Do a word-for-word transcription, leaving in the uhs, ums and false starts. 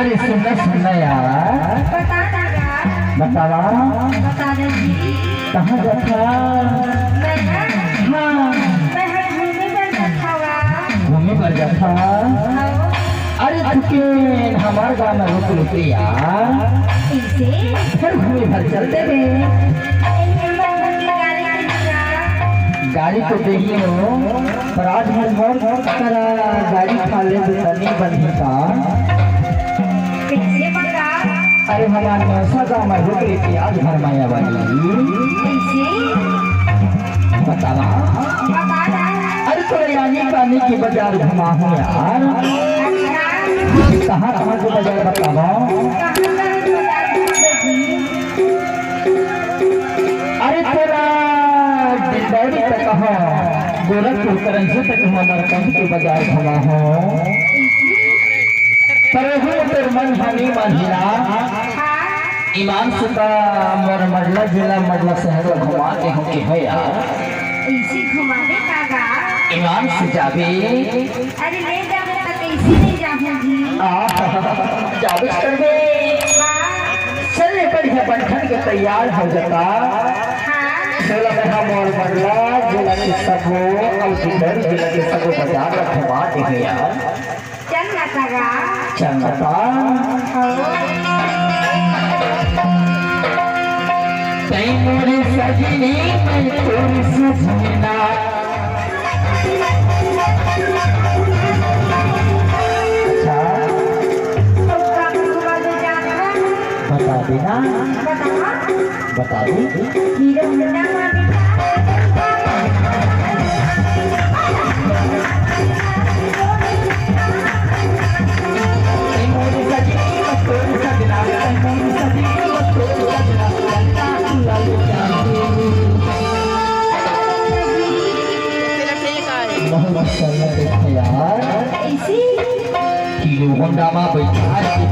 अरे सुनना सुनना यार। बता ना गा। बतावा। बता दे जी। कहाँ जाथा? मैं ना, हाँ। मैं हर घूमे बर जाथा गा। घूमे बर जाथा? हाँ। अरे तुके हमार गाँव में रुक लेते यार। कैसे? फिर घूमे बर चलते बे। अरे हमार घर के गाड़ी नहीं गा। गाड़ी तो देही हो, पर आज मोर मोर करा गाड़ी खा ले तो तनी बनी का। कैसे बता? अरे हमार मौसा का मर रुक लेके आज घर माया वाली। कैसे? बतावा। बता ना। अरे तोरे यानी पानी की बाजार घुमा हूँ यार। अच्छा। कहाँ कहाँ के बाजार बतावा? कहाँ कहाँ के बाजार घुमा दे जी? अरे तोला डिंडौरी तक हो, गोरखपुर करंजी तक हो, मरकंद के बाजार घुमा हो। पर हूँ तोर मन हनी मानही ना। ईमान से त मोर मरला जिला मरला शहर ला घुमा के हूँ के हो यार। ऐसे घुमावे का गा? ईमान से जाबे। अरे ले जाबे त कैसे नहीं जाबो जी? आ, जाबे करबे। हाँ। चल ले बढ़िया बंठन के तैयार हो जाता। हाँ। चल अब हम और मरला जिला के सबो और जिधर जिला के सबो बाजार ला घुमा देंगे यार। चल ना तारा। चल ना तारा। हाँ। तै मोरी सजनी, मैं तोरी सजना। अच्छा। बता देना। बता दे। बहुत अच्छा लगा यार। Hero Honda मा बैठा के।